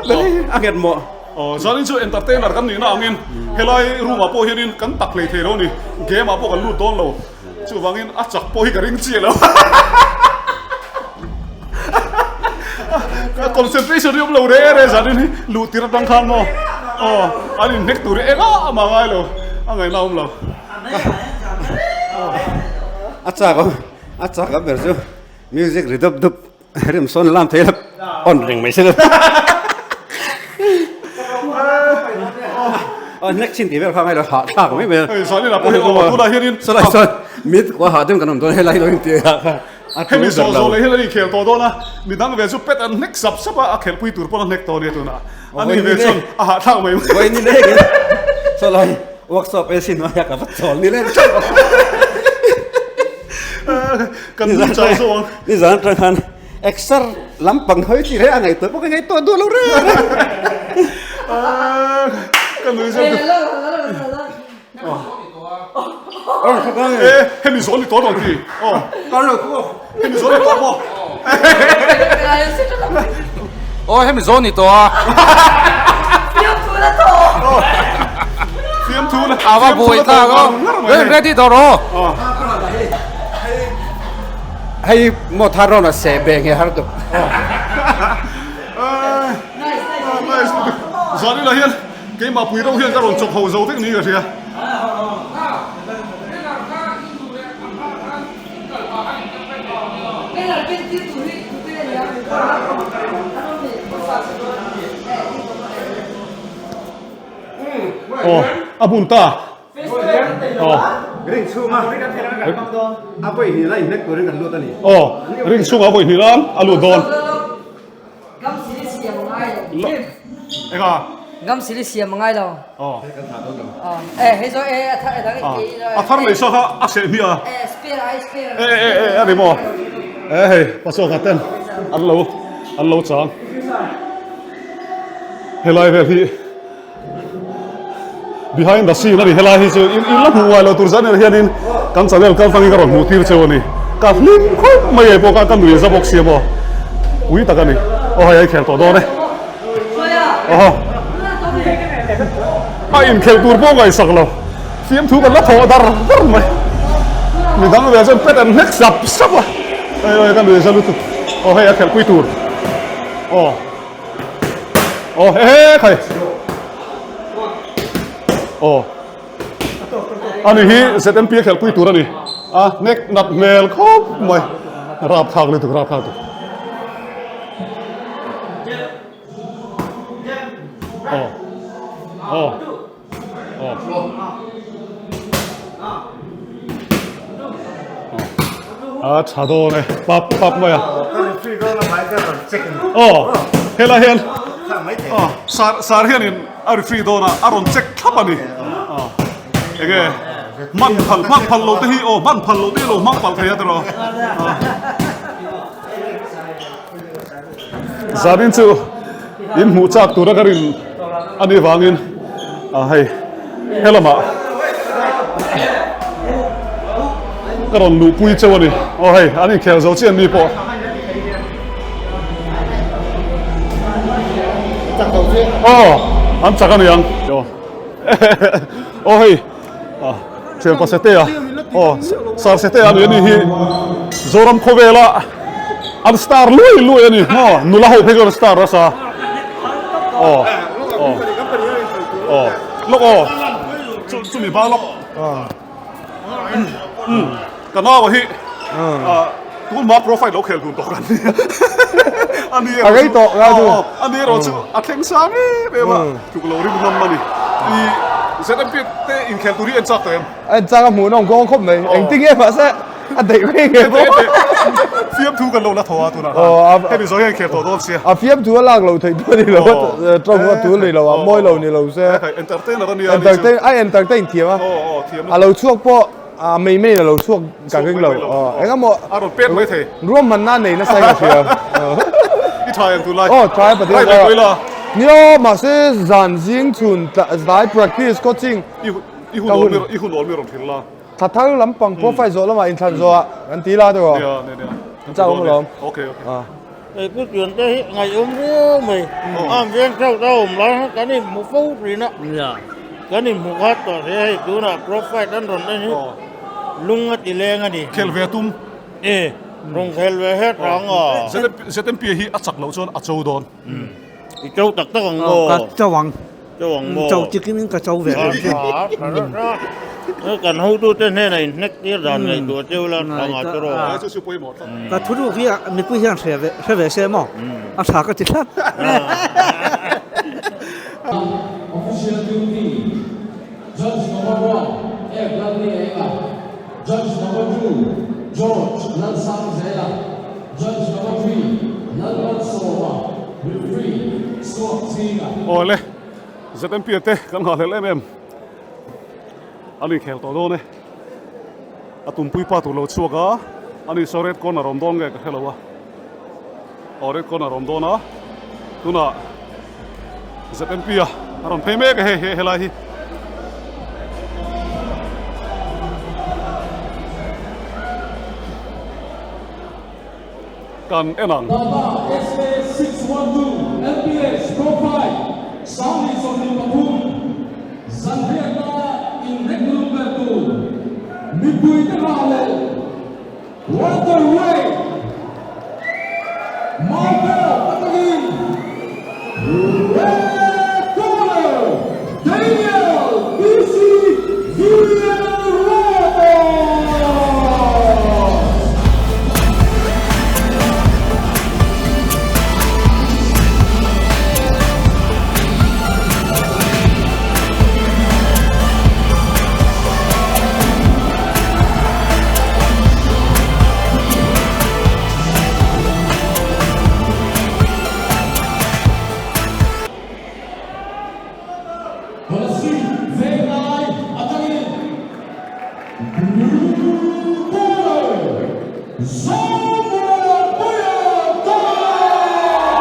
ber hi a nghet mawh. Aw zanin chu entertainer kan nihna angin helai room ah pawh hianin kan tak hlei thei lo a ni. Game ah pawh kan lut dawn lo. Chuvangin a chak pawh hi ka ring chiah lo. Concentration hi awm lo re re zanin hi luh tir atang khan maw aw an inhnek tur hi engah a mah ngai lo a ngaihna awm lo. A chak awm a chak awm ber chu music ri dup dup rem sawn lam thei la on reng mai se la. Aw hnek chin tih vel kha ngai lo hah thlak mai mai a. Hei zanin ah pawh hian aw tunah hianin Sawlai sawn mit kua hah deuh kan awm dawn helai lo in tih ah kha a Hemi zawh zawh leh hian an inkhel tawh dawn a, midang ve chu pet an hnek sap sap a, a khelhpui tur pawn a hnek tawh a nia tunah. A ni ve chuan a hah thlak mai mai. Vawi ni lengin sawlai workshop AC hnuaiah ka va chawl ni leng teuh a. Kan nui chau zawk ang. Nizan atang khan exer lampang hawi chi reng a ngaihtuah pawh ka ngaihtuah duh lo reng reng. Ka nui zawk. E hemi zawn ni tawh dawn ti. Aw. Hemi zawn ni tawh maw? Aw hemi zawn ni tawh a. Fiamthu la tawh. Fiamthu la. Ava buai ta ko. Ready tawh rawh. Hei maw thar rawn a seh be nge har tuk. Nice nice. Zanina hian keimah pui reuh hian ka rawn chawp ho zo vek ni ka hria. Aw a hmun ta. Aw. Ring chhunga a vawi hnih la inhnek turin kan lut a ni. Aw ring chhunga a vawi hnih la a lut dawn. Enga? Ngam sili siam a ngai lo. Aw. Kan thah dawn lo. E hei zo e a thar dang i A thar lei sa kha a seh hmiah a. E spare ai spare. E e e a ni maw? E hei pasawka ten an lo an lo chang. Helai vel hi Behind the scene a ni helai hi chu in la hmuh ngai lo tur zan en hianin kan channel kal tangin ka rawn hmuh tir cheu a ni ka hlim khawp mai ei pawh kha ka nui za bawk sia maw pui tak a ni aw hei a inkhel tawh dawn e aw a inkhel tur pawh ngaihsak lo fiamthu kan la thawh dar dar mai midang ve chuan pet an hlek sap sap a hei hei ka nui za lutuk aw hei a khelhpui tur aw Aw he he khai. Aw. Ani hi ZMP a khelhpui tur a ni. A hnek nat hmel khawp mai. Rap thlak lutuk rap thlak lutuk. Aw. Aw. A tha dawn e pap pap mai a aw helai hian aw sar sar hianin a referee dawn a a rawn check thlap a ni aw enge hman phal hman phal lo te hi aw hman phal lo te hi lo hmang palh thei a tiraw Zanin chu in hmuh chak tura ka rin a nih vangin ah hei helamah ka rawn luhpui cheu a ni. Aw hei an inkhel zo chian mi pawh. Aw an chak a ni ang. Aw hei. Thianpa Setea aw Sir Setea a ni ani hi Zoram khawvela an star luai luai a ni maw nula ho phei chuan an star nasa aw aw aw lawk aw chu chumi ba lawk ka nau hi tun hma profile lo khel dun tawh kan nia ani A rei tawh nga chu. Ani erawh chu a thleng sang em em a tluk lo rim ngam a ni. I ZMP te inkhel tur hi en chak tawh em? En chak a hmuh nawm kawng khawp mai. Engtin nge mahse a daih rei nge bawk. Fiamthu kan lo la tho a tunah khan. Hemi zawh hian inkhel tawh dawn sia. A fiamthu a lak loh theih pawh ni lo a tawng a tul ni lo a mawi lo ni lo se. Entertainer a nia. Entertain a entertain thiam a. A lo chhuak pawh A mei mei a lo chhuak ka ring lo. Aw eng emaw. A rawn pek mai thei. Ruahmanna a nei nasa in ka hria. I tha em tunlai? Aw tha e Pathian. Rai ve pawh ila. Nia mahse zan zing chhun tlai practice coaching. I hun awl mi i hun awl mi rawn hrilh la. Thla thar lampang profile zawh lamah inthlan zawhah kan ti la tawh. Nia nia nia. Kan chau awm alawm. Okay okay. Hei pu Tuan te hi ngaihawm riau mai. Am veng theuh ta awm lai kha kan inhmu fo thin a. Kan inhmu khat tawh hle hei tunah profile an rawn en hi lung a ti leng a ni. Khel ve tum. E rawn khel ve het rang a. ZMP hi a chak loh chuan a cho dawn. I cho tak tak ang maw? Ka cho ang. Cho ang maw? Cho chikin in ka cho ve. Kan hotute hnenah inhnek tir dan ngaihtuah cheu la tha nga chu rawh. Ka thu ruk hi mipui hian hre ve hre ve se maw? A tha ka ti tlat. Official duty, Judge number 1, F Lalnienga, Judge number 2, George Lalsangzela, Judge number 3, Lalmalsawma, Referee, Suak Chinga. Aw le, ZMP te kan nghahhlelh em em a ni khel tawh dawn e. A tumpui pa tur lo chhuak a, ani saw red corner awm dawn nge ka hre lo a, aw red corner awm dawn a, tunah ZMP a a rawn phei mek a hei hei helai hi. Kan en ang. Tata SA 612 LPS Profile 2023 Zanriatna inrek lum ber tur mipuite hah leh Welterweight Marvel atangin Red Corner Daniel DC Villarroel! Kolasib Venglai atangin Blue Corner Zomuanpuia Dawt!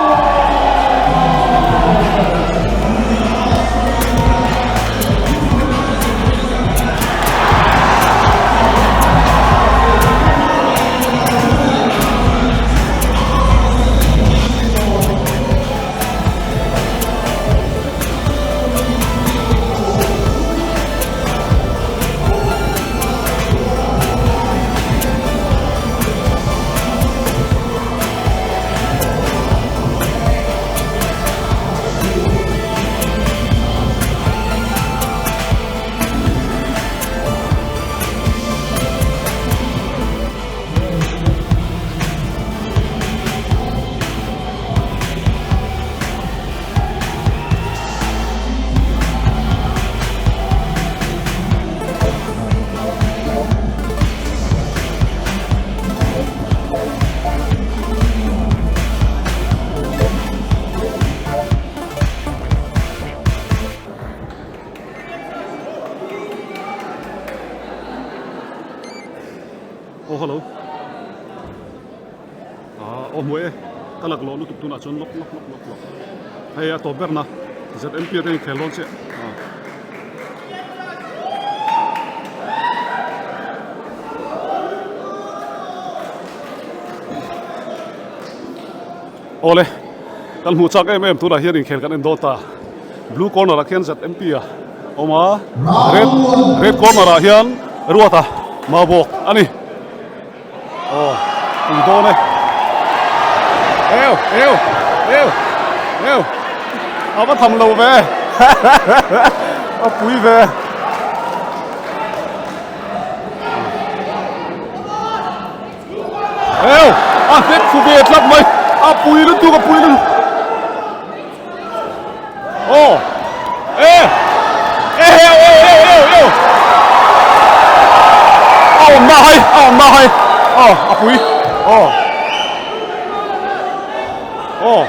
Oh hello. Ah aw hmuai e ka laklawh lutuk tunah chuan lawk lawk lawk lawk lawk hei a tawp ber na ZMP te in khel dawn chiah ah. Awle kan hmuh chak em em tunah hian inkhel kan en dawn ta blue corner ah khian ZMP a awm a red red corner ah hian Ruata Maubawk a ni. Aw pui dawn e. Eu eu eu eu a va tham lo ve a pui ve. Eu a hnek thu ve tlat mai a pui lutuk a pui lutuk. Aw e e eu eu eu eu eu a awm na hai a awm na hai aw a pui aw aw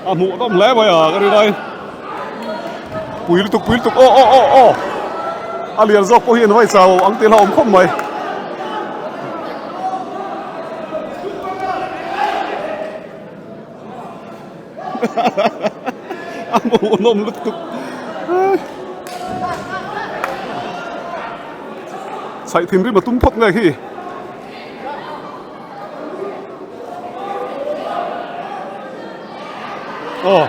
a hmuh nawm hle mai a ka rin ai pui lutuk pui lutuk aw aw aw aw a lian zawk pawh hi an vai chau ang tih a hlauhawm khawp mai a hmuh nawm lutuk chhaih thinrim a tum phawt nge khi. Aw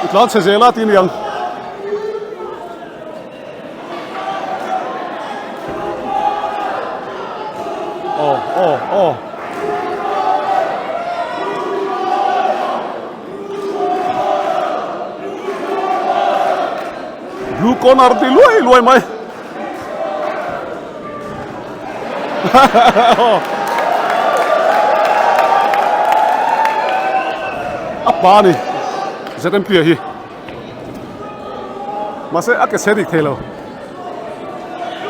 i tlan chhe zel a tih niang. Aw aw aw. Blue corner ti luai luai mai. A pa ni ZMP a hi mahse a ke chhe dik thei lo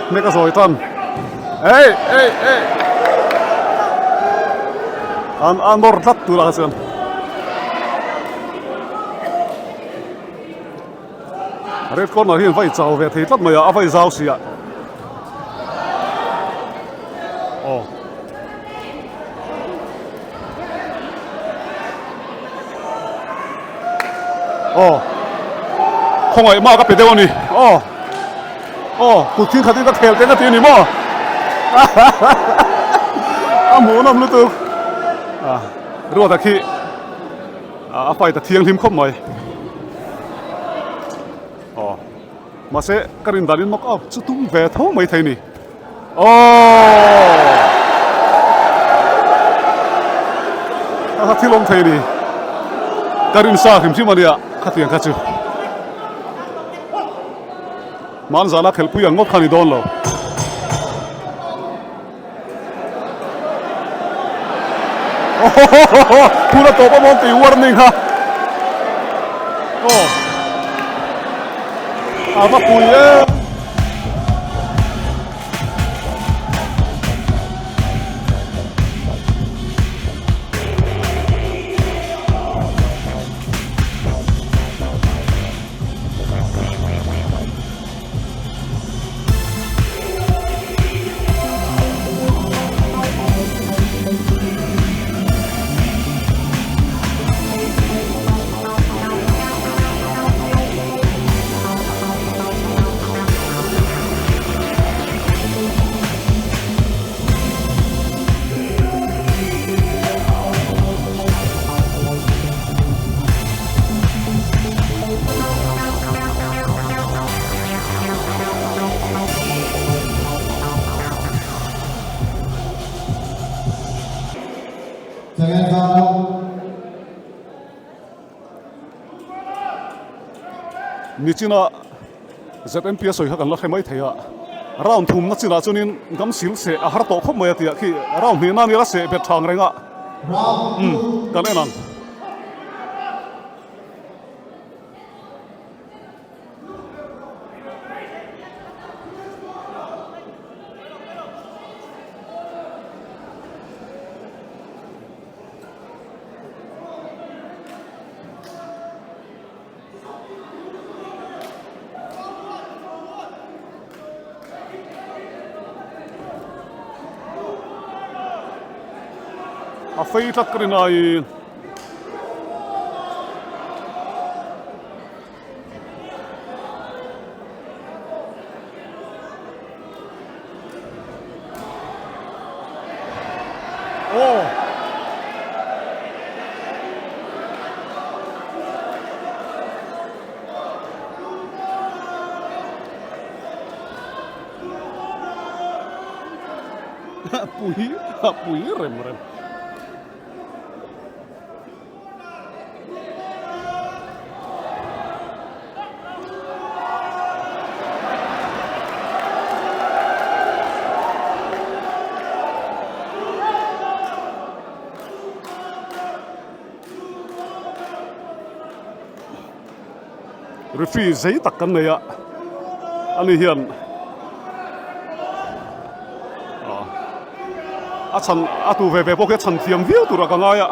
hnek a zawi tan ei ei ei an a nawr tlat tur ah chuan. Red corner hian vai chau ve thei tlat mai a, a vai zau si a. Aw. Aw. Khawngaih mak a pe deuh a ni. Aw. Aw, kut thing khatin ka khel teng a ti a ni maw? A hmuhnawm lutuk. Ah, Ruata khi A fight a thianghlim khawp mai. Aw. Mahse ka rin danin knock out chu tum ve tho mai thei ni. Aw. A thil awm thei ni. Ka rin sa hrim hrim ania khatiang kha chu. Manzana khelhpui ang ngawt kha ni dawn lo. Phul a tawp a mawn tih warning kha. Aw. A va pui e. Second foul. Nichina ZMP a sawi kha kan la hre mai thei a, round thumna chinah chuanin gam sil seh a har tawh khawp mai a tih ah khi round hnihna nia la seh bet thang reng a, umm kan en ang. A fei tlat ka rin aiin Aw. Pui, pui rem rem. Referee zei tak kan nei a ani hian a chhan a tu ve ve pawh khi a chhan thiam viau turah ka ngai a.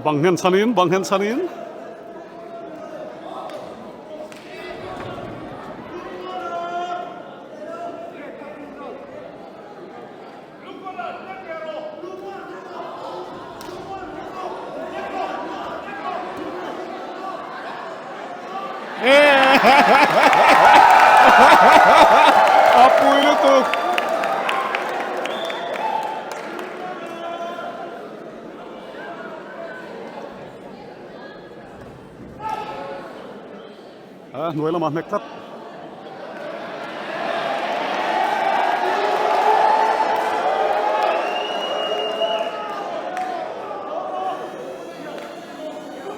Bang nghen chhanin bang nghen chhanin. A pui lutuk. A hnuai lamah hnek tlat.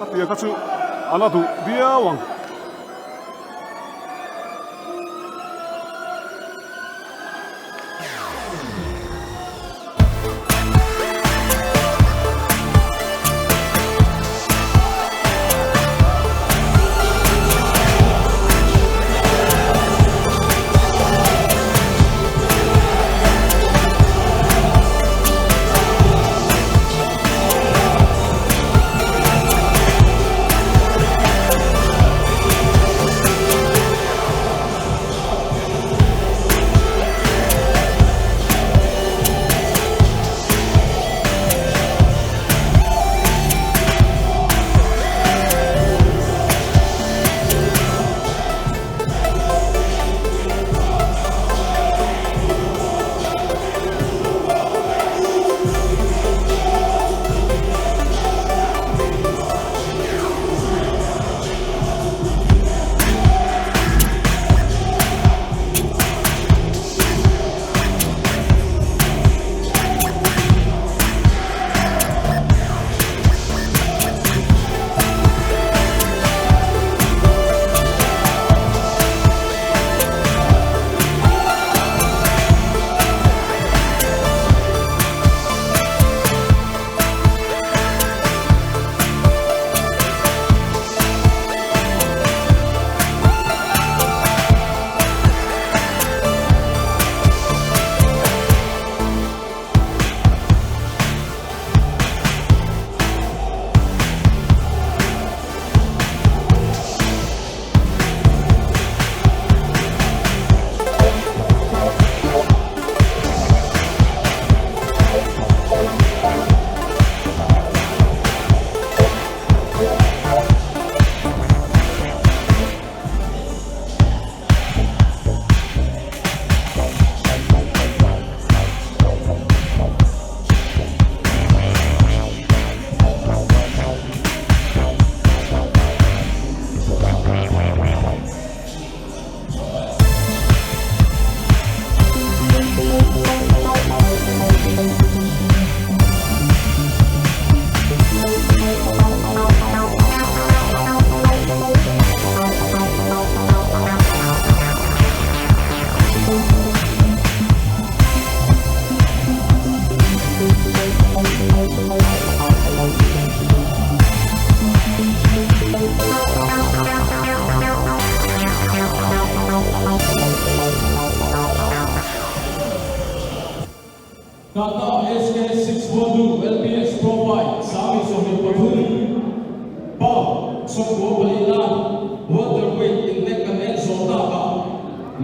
A tia kha chu a la duh viau ang.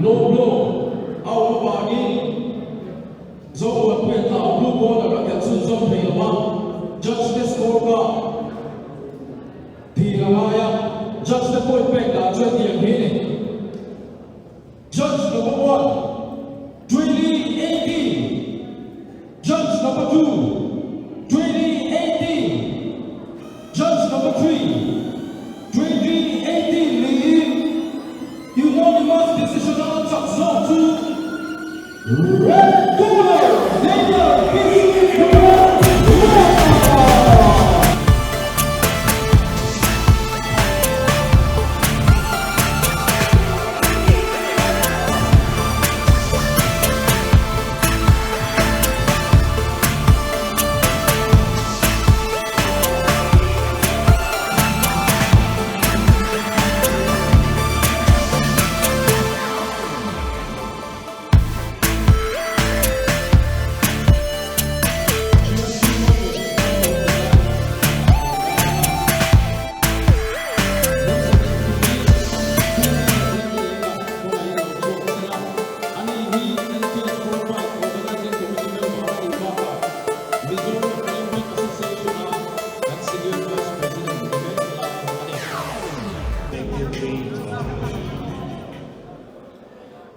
Low blow a awm avangin Zomuanpuia tlau blue corner a khelh chhunzawm thei lo a, judge te score card dil a ngai a, judge te point pek dan chu hetiang hi a ni. Judge number one, 2018 Judge number 2, 2018 Judge number 3, 2018 niin unanimous decision a chak zawk chu Red Corner Daniel Kisu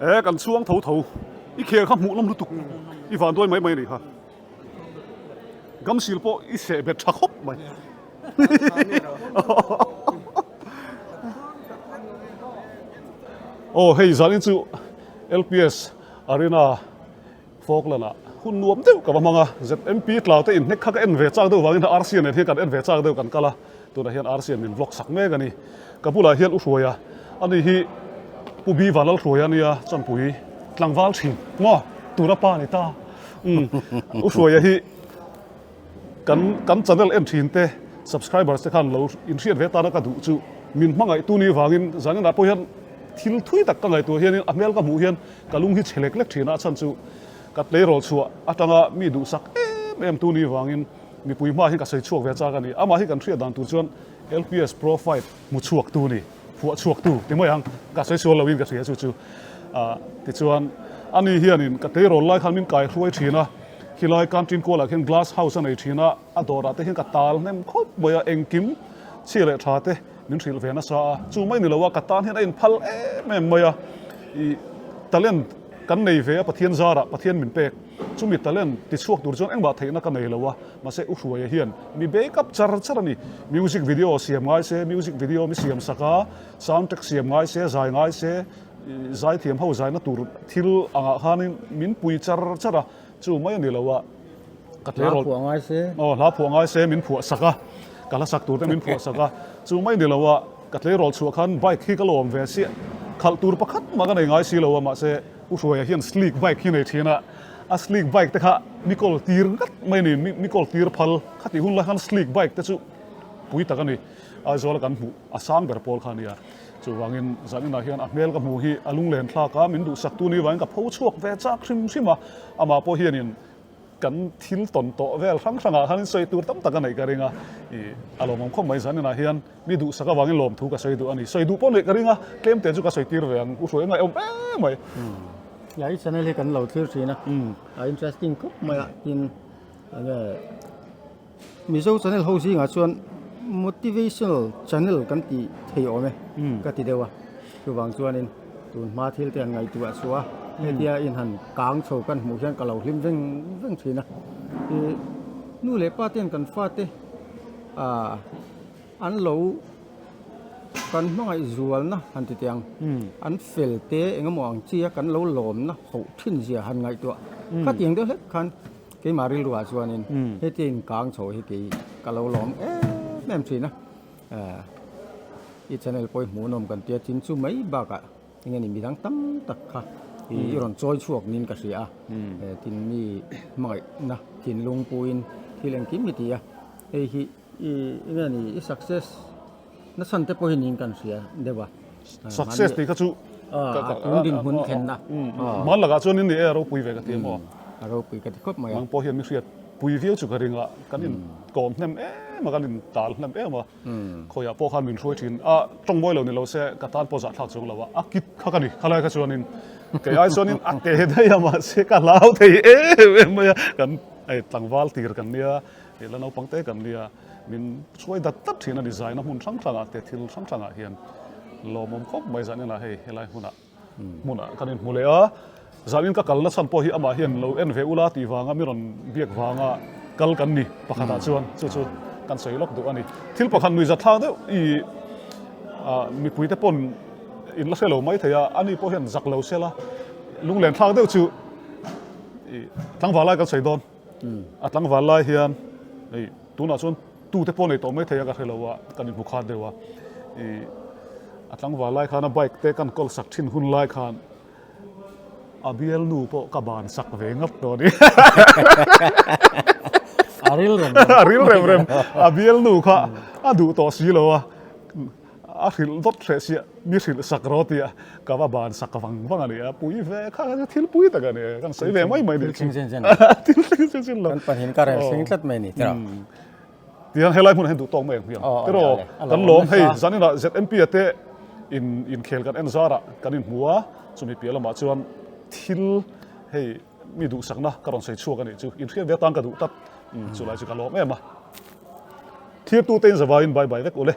E kan chhuang tho tho i khel kha hmuh lawm lutuk i van duai mai mai a nih kha gamsil pawh i seh bet tha khawp mai. Aw hei zanin chu LPS Arena Falkland ah hun nuam deuh ka va hmang a, ZMP tlau te inhnek kha ka en ve chak deuh vangin RC nen hian kan en ve chak deuh kan kal a, tunah hian RC min vlog sak mek a ni. Ka bulah hian u Hruaia ani hi Pu Bi Vanlal Hruaia a nia Champui tlangval thin maw tura pa a ni ta. Umm u Hruaia hi Kan kan channel en thin te subscribers te khan lo inhriat ve tana ka duh chu min hmangaih tu ni vangin zaninah pawh hian thil thui tak ka ngaihtuah hianin a hmel ka hmuh hian ka lung hi chhe lek lek thin a chhan chu ka tleirawl chhuah atanga mi duhsak em em tu ni vangin mipui hma hian ka sawi chhuak ve chak a ni. Amah hi kan hriat dan tur chuan LPS Pro Fight hmu chhuak tu ni, phuah chhuak tu ti mai ang ka sawi sual loin ka hria chu chu tichuan ani hianin ka tleirawl lai khan min kai hruai thin a. Khilai canteen kualah khian glass house a nei thin a, a dawrah te hian ka tal hnem khawp mai a, engkim chhia leh tha te min hrilh ve nasa a, chu mai ni lo a, ka tan hian a inphal em em mai a, ih talent kan nei ve a Pathian zarah Pathian min pek, chumi talent tichhuak tur chuan engmah theihna ka nei lo a, mahse U Hruaia hian mi backup char char a ni, music video siam ngai se, music video mi siam sak a, sound track siam ngai se, zai ngai se, zaithiam ho zaina tur thil angah khanin min pui char char a. Chu mai a ni lo a, ka tleirawl. Hla phuah ngai se. Aw, hla phuah ngai se min phuah sak a, ka hla sak tur te min phuah sak a. Chu mai a ni lo a, ka tleirawl chhuah khan bike hi ka lawm ve chiah. Khalh tur pakhat mah ka nei ngai si lo a, mahse U Hruaia hian sleek bike hi nei thin a, a sleek bike te kha mi kawl tir ngat mai a ni, mi kawl tir phal. Khatih hun lai khan sleek bike te chu pui tak a ni, Aizawla kan hmuh a sang ber pawl kha a nia. Chuvangin zaninah hian a hmel ka hmuh hi a lunglen thlak a, min duhsaktu ni vangin ka pho chhuak ve chak hrim hrim a, amah pawh hianin kan thil tawn tawh vel hrang hrangah khanin sawi tur tam tak a neih ka ring a, ih a lawmawm khawp mai zaninah hian mi duhsak avangin lawmthu ka sawi duh a ni, sawi duh pawh neih ka ring a, tlem te chu ka sawi tir ve ang, u hruai a ngaihawm em mai. Ya i channel hi kan lo thlir thin a, a interesting khawp mai a, tin enge. Mizo channel ho zingah chuan motivational channel kan tih thei awm e ka ti deuh a chuvang chuanin tun hma thil te han ngaihtuah chhuah a hetia in han kang chho kan hmuh hian ka lo hlim veng veng thin a ih nu leh pa ten kan fate ah an lo kan hmangaih zualna han ti teh ang an fel te engemaw ang chi a kan lo lawmna hoh thin zia han ngaihtuah khatiang deuh hlek khan. Keimah rilruah chuanin hetia inkang chho hi kei ka lo lawm em em thin a, i channel pawh i hmuhnawm kan tia chin chu mai bakah enge ni midang tam tak kha i rawn chawi chhuak niin ka hria a, tin mi hmangaihna thinlung puiin thil engkim i ti a, hei hi i enge ni i success Na chhan te pawh hi niin kan hria deuh a. Success tih kha chu tun dinhmun thlenna. Hman lakah chuan in ni e a ropui ve ka ti emaw. A ropui ka ti khawp mai a. Nang pawh hian mi hriat pui viau chu ka ring a, kan in inkawm hnem em a, kan intal hnem em a, khawiah pawh khan min hruai thin a, tawng mawi lo ni lo se ka tan pawh zahthlak chuang lo a, a kit kha ka ni, khalai kha chuanin kei ai chuanin a te daih a mahse ka hlau thei em em mai a, kan hei tlangval tir kan nia, hei la naupang te kan nia, min hruai dat dat thin a ni zaina hmun hrang hrangah te thil hrang hrangah hian lawmawm khawp mai zaninah hei helai hmunah. Hmunah kan inhmu leh a, zanin ka kalna chhan pawh hi amah hian lo en ve ula tih vanga mi rawn biak vanga kal kan ni pakhatah chuan chu chu kan sawi lawk duh a ni. Thil pakhat nuihza thlak deuh i mipuite pawn in la hre lo mai thei a, ani pawh hian zak lo sela lunglen thlak deuh chu i tlangval lai kan sawi dawn. A tlangval lai hian hei tunah chuan tute pawh nei tawh mai thei a ka hre lo a, kan inhmu khat deuh a. Ih a tlangval lai khan a bike te kan kawl sak thin hun lai khan a bialnu pawh ka ban sak ve ngawt tawh a ni. A ril rem rem. A ril rem rem. A bialnu kha a duh tawh si lo a. A hrilh dawt hreh sia, mi hrilh sak rawh tia ka va ban sak vang vang a ni a, pui ve kha kha thil pui tak a ni, kan sawi ve mai mai ni. Thil thleng zen zen. Thil thleng zen zen lo. Kan pahnih ka rel thleng tlat mai ni tira. Tihian helai hmunah hian duh tawk mai ang hmiang. Tiraw kan lawm hei zaninah ZMP a te in inkhel kan en zarah kan inhmu a, chumi piah lamah chuan thil hei mi duhsakna ka rawn sawi chhuak a nih chu, inhriat ve atan ka duh tlat, chulai chu ka lawm em a. Thirtute in zavaiin bye bye vek ule.